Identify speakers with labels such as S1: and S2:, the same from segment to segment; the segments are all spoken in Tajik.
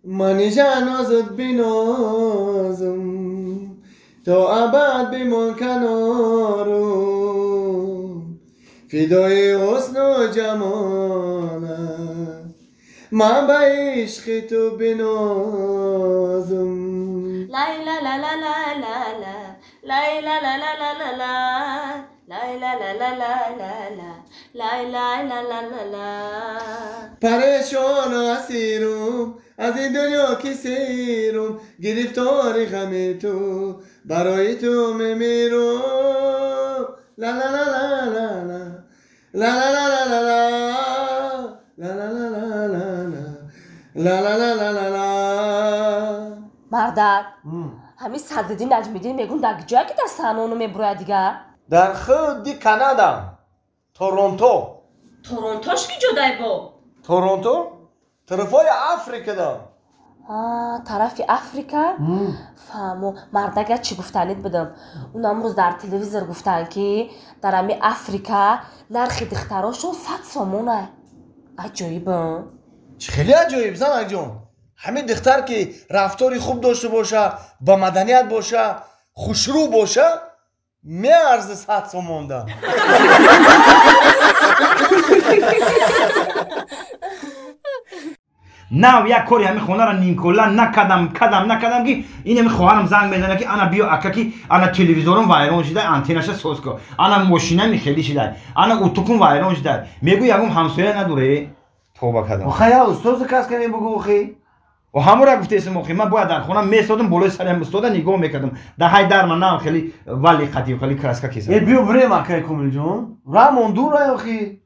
S1: Манижа нозут бинозум, то абад бимон канорум, фидои ҳусну ҷамолат, ман ба ишқи ту бинозум.
S2: Лай ла ла ла ла ла ла, лай ла ла ла ла ла ла, лай ла ла ла ла ла ла, лай лай ла ла ла ла.
S1: Парешону асирум, аз ин дунё ки сирум, гирифтори ғами ту, барои ту мемирум. Ла ла ла ла ла ла, ла ла ла ла ла ла, ла ла ла ла ла ла, ла ла ла ла ла ла.
S2: Мардак, ҳамин Садриддин Наҷмиддин мегӯм, дар ҷое ки дар саҳнаону мебурояд дигар?
S1: Дар худи Канада, Торонто.
S2: Торонтош ки ҷо дай бо?
S1: Торонто тарафҳои Африкада.
S2: Тарафи Африка? Фаҳмо. Мардага чӣ гуфтанид будам? Он амрӯз дар телевизор гуфтанд, ки дар ҳами Африка нархи духтарошон 100 сомона. Аҷоиб.
S1: Чӣ хеле аҷоиб, занакҷон! Ҳамин духтар ки рафтори хуб дошта боша, ба маданият боша, хушрӯ боша, меарза 100 сомонда.
S3: Нав як кори ҳами хонаро нимкола накардам, кардам, накардам, ки ин ҳами хоҳарам занг мезана, ки ана биё, ака, ки ана телевизорум вайрон шуда, антенаша соз кун, ана мошинами хелӣ шуда, ана утукум вайрон шуда. Мегӯ, ягон ҳамсоя надоре? Тоба кардам.
S1: Охай, я устозу кас канем, бугу, охи.
S3: Ҳамора гуфтесим, охи, ман бояд дар хона месодам, болои сарам истода нигоҳ мекардам. Да ҳай дар ман нам хеле вали қатив, хеле краска кесам.
S1: Э, биё бирем, акай Комилҷон, рамон дура, охи.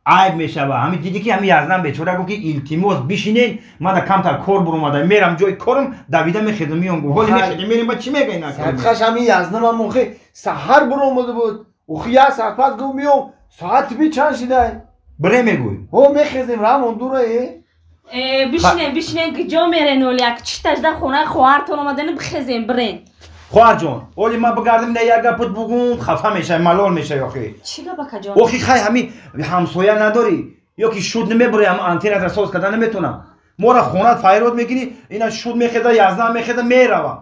S3: Айб мешава. Ҳами диди, ки ҳами Язнам бечора гуфт, ки илтимос, бишинен, ман да камтар кор буромада, мерам ҷои корам, давида мехезам, меём. Гуфт, ҳоли мехезем, мерем, ба чӣ мегӯй?
S1: Садқаш, ҳами Язнамам, охи, саҳар буромада буд, охи, як саат пас гуфт, меём. Соати би чанд шидай?
S3: Бире, мегӯй.
S1: Ҳо, мехезем, рамон дура, э.
S2: Бишинен, бишинен, куҷо мерен? Оли як читажда хонаи хоҳартон омадани, бихезем, бирен.
S3: Хоҳарҷон, оли ман бигардам, ина як гапот бугум, хафа мешавӣ, малол мешавӣ, охи.
S2: Чӣ гап, акаҷон?
S3: Охи, хай, ҳами ҳамсоя надорӣ ё ки шуд намебурӣ, ҳам антеннатро соз карда наметонам, мора хонат файрод мекунӣ, ина шуд мехеза, Яздан мехеза, мерава.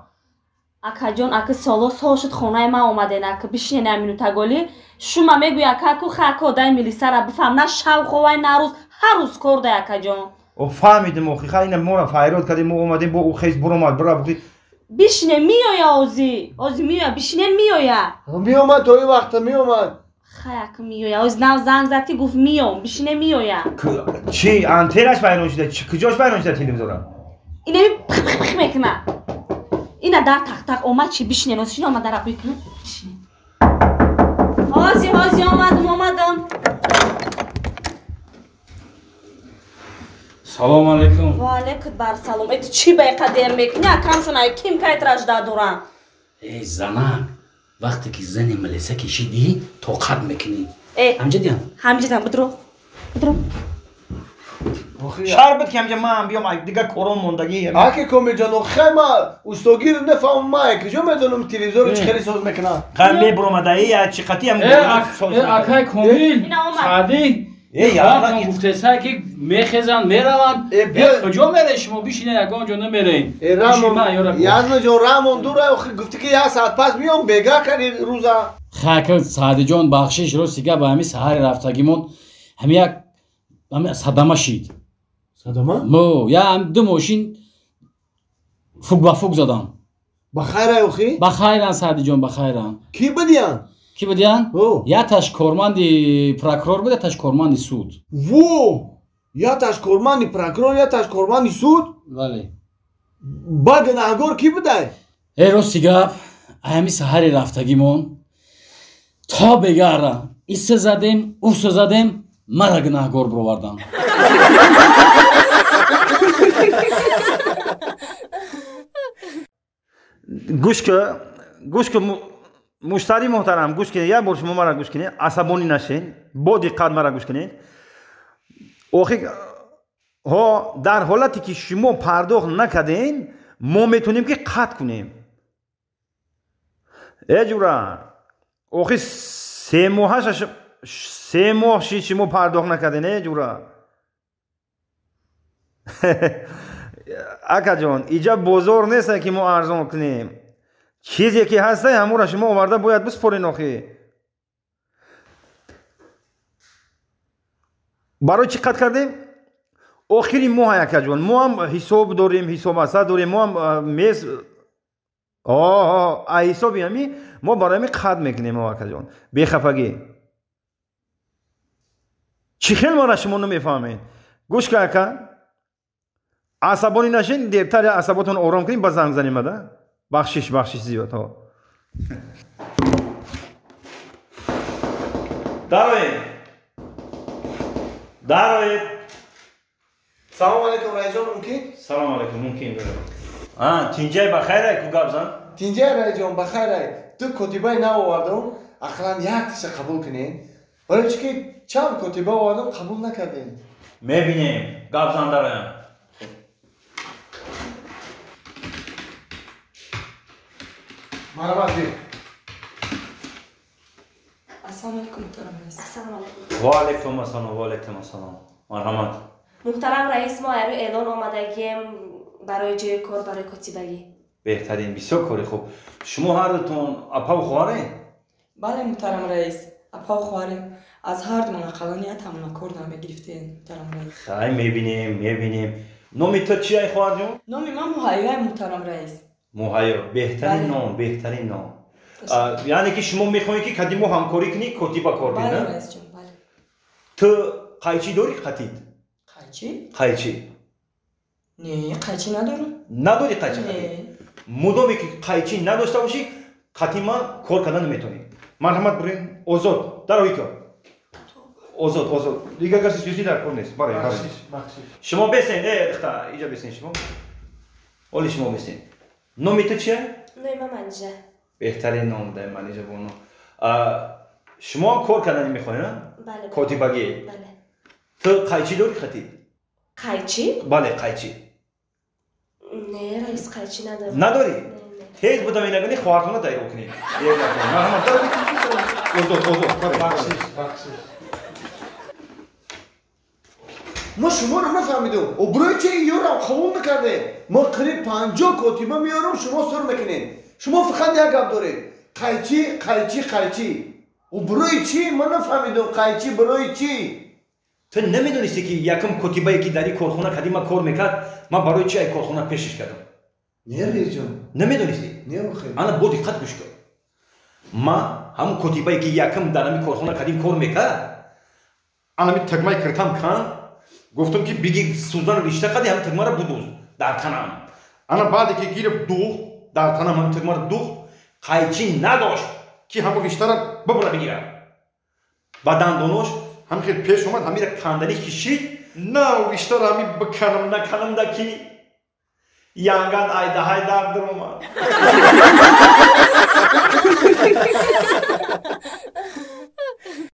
S2: Акаҷон, ака, соло сол шуд хонаи ман омаден, ака, бишинен як минутаголи. Шума мегӯй, ака, аку хака одаи милисара бифаҳм, на шав ховай, на рӯз, ҳар рӯз кор дай, акаҷон.
S3: О, фаҳмидим, охи, хай, ина мора файрод кардем, мо омадем, бо ӯ хез буромад, бира.
S2: Бишинен, меоя, ози ози меоя, бишинен, меоя.
S1: Меомад, то ин вақта меомад.
S2: Хай, ака, меоя, ози нав занг зад, ки гуфт, меом, бишинен, меоя.
S3: Чӣ, антеннаш вайрон шуда? Куҷош вайрон шуда телевизора?
S2: Инами пих пих пих мекуна, ина дар тақ-тақ омад. Чи, бишинен, ози шин омад, дара бикунам, бишинен. Ҳози ҳози омадам, омадам.
S4: Салому алайкум.
S2: Ва алайкум барсалом. Э, ту чӣ ба иқа дер мекунӣ? Акамшон ай ким кайтра жда дорам.
S4: Эй, занак, вақте ки зани милиса кишидӣ, тоқат мекунӣ.
S2: Э.
S4: Ҳамҷадиям?
S2: Ҳамҷадам, бидро, бидро.
S3: Шар буд, ки ҳамҷа ман биём, дигар корон мондагӣ.
S1: Аки Комилҷон, охай, ма устогиро нафаҳмам, ма куҷо медонам телевизорро чӣ хеле соз мекунам?
S3: Хай, мебуромадаи я чӣ қатӣ ҳам.
S4: Акай Комил, Саъдӣ, гуфтесай, ки мехезанд, мераванд. Куҷо мере шумо? Бишинед, ягон ҷо намерен.
S1: Язнаҷон, рамон дура, охи, гуфтӣ, ки як саат пас меём, бега карди рӯза.
S4: Хака Саъдиҷон, бахшиш, рости гап, ҳами саҳари рафтагимон ҳами як садама шид.
S1: Садама?
S4: Мо я ду мошин фук ба фук задам.
S1: Ба хайрай, охи?
S4: Ба хайран, Саъдиҷон, ба хайран.
S1: Кӣ будиян?
S4: Кӣ будиян? Якташ корманди прокурор буд, якташ корманди суд.
S1: Во, якташ корманди прокурор, якташ корманди суд?
S4: Бале.
S1: Ба гунаҳгор кӣ будай?
S4: Э, рости гап, ҳами саҳари рафтагимон то бегара иса задем, уса задем, мара гунаҳгор бировардан.
S3: Гӯш ки, гӯш ки, муштари муҳтарам, гӯш кунед, як бор шумо мара гӯш кунед, асабонӣ нашед, бо диққат мара гӯш кунед. Охи, ҳо, дар ҳолате ки шумо пардохт накарден, мо метавонем, ки қатъ кунем. Э, ҷура, охи, 3 моҳаша, 3 моҳ шид, шумо пардохт накарден. Э, ҷура. Акаҷон, иҷа бозор нест ки мо арзон кунем. Чизе ки ҳаста ҳамонро шумо оварда бояд биспорен охи. Барои чӣ қат кардем? Охири моҳ, акаҷон, мо ҳам ҳисоб дорем, ҳисоб-асад дорем, мо ҳам мез ҳисоби ҳами мо барои ҳами қат мекунем, акаҷон. Бехафагӣ. Чӣ хел мара шумо намефаҳмед? Гӯш кун, ака, асабонӣ нашин, дертар асаботон ором кунем, ба занг занем, ада? Бахшиш, бахшиш зиёд. Ҳо. Дароед. Дароед.
S1: Салом алейкум, раисҷон, мумкин?
S3: Салом алейкум, мумкин. Тинҷай бахайрай, ку гап зан?
S1: Тинҷай, раисҷон, бахайрай. Ту котибаи нав овардам, ақаллан як тиша қабул кунед. Барои чӣ ки чанд котиба овардам, қабул накардем.
S3: Мебинем, гап зан, дароям.
S1: Марҳамат, бир.
S5: Ассалому алейкум, муҳтарам раис.
S2: Ассалому алейкум.
S3: Ва алейкум ассалом, ва алейкум ассалом. Марҳамат.
S2: Муҳтарам раис, мо айрӯ эълон омадагием барои ҷои кор, барои котибагӣ.
S3: Беҳтарин, бисёр кори хуб. Шумо ҳардутон апаву хоҳарем?
S5: Бале, муҳтарам раис, апаву хоҳарем. Аз ҳардумон ақаллан ятамона кор намегирифтем, муҳтарам раис.
S3: Хай, мебинем, мебинем. Номи ту чи, ай хоҳарҷон?
S5: Номи ман Муҳайёй, муҳтарам раис.
S3: Муҳайё, беҳтарин ном, беҳтарин ном. Яъне ки шумо мехоҳед ки кади мо ҳамкорӣ кунӣ, котиба кор кунӣ?
S5: Бале, раисҷон, бале.
S3: Ту қайчӣ дорӣ қатид?
S5: Қайчӣ?
S3: Қайчӣ.
S5: Не, қайчӣ надорам.
S3: Надорӣ қайчӣ қатид? Мудоме ки қайчӣ надошта бошӣ, қатъи ман кор карда наметавонӣ. Марҳамат, бурин, озод, дарои кор. Озод, озод. Дигар гаси чизи дар кор нест. Барои,
S1: бахшиш, бахшиш.
S3: Шумо бесен, духтар, иҷа бесен шумо. Оли шумо бесен. Номи ту чия?
S2: Номи ман Манижа.
S3: Беҳтарин ном дай, Манижа бону. Шумо ҳам кор кардани мехоҳед, а?
S2: Бале.
S3: Котибагӣ.
S2: Бале.
S3: Ту қайчӣ дорӣ қатид?
S2: Қайчӣ?
S3: Бале, қайчӣ.
S2: Не, раис, қайчӣ надорам.
S3: Надорӣ? Тез буда менагани хоҳартона дайро кунӣ. Марҳамат, озод, озод.
S1: Бахшиш, бахшиш. Мо шуморо нафаҳмидем. Обрӯи чи ёрам қабул накардем? Мо қариб 50 котиба меёрам, шумо сур мекунед. Шумо фақат як гап доред. Қайчӣ, қайчӣ, қайчӣ. Обрӯи чи? Ман нафаҳмидем. Қайчӣ барои чи?
S3: Ту намедонисти ки якум котибае ки дар ин корхона кадима кор мекард, ман барои чи ай корхона пешиш кардам?
S1: Не, раисҷон.
S3: Намедонисти?
S1: Не, охир.
S3: Ана бо диққат гӯш кун. Ман ҳамун котибае ки якум дар ҳамин корхона кадим кор мекард, анами тагмаи киртам кан, гуфтам ки бигир сӯзану ришта қади ҳамин тагмаро будуз дар танам. Ана баъде ки гирифт дуғ дар танам ҳамин тагмаро дуғ, қайчӣ надошт ки ҳамон риштаро бибура бигирад. Ба дандонош ҳамин хел пеш омад, ҳамира канданӣ кишид, на риштаро ҳамин биканам наканам да ки янган айдаҳай дар даромад.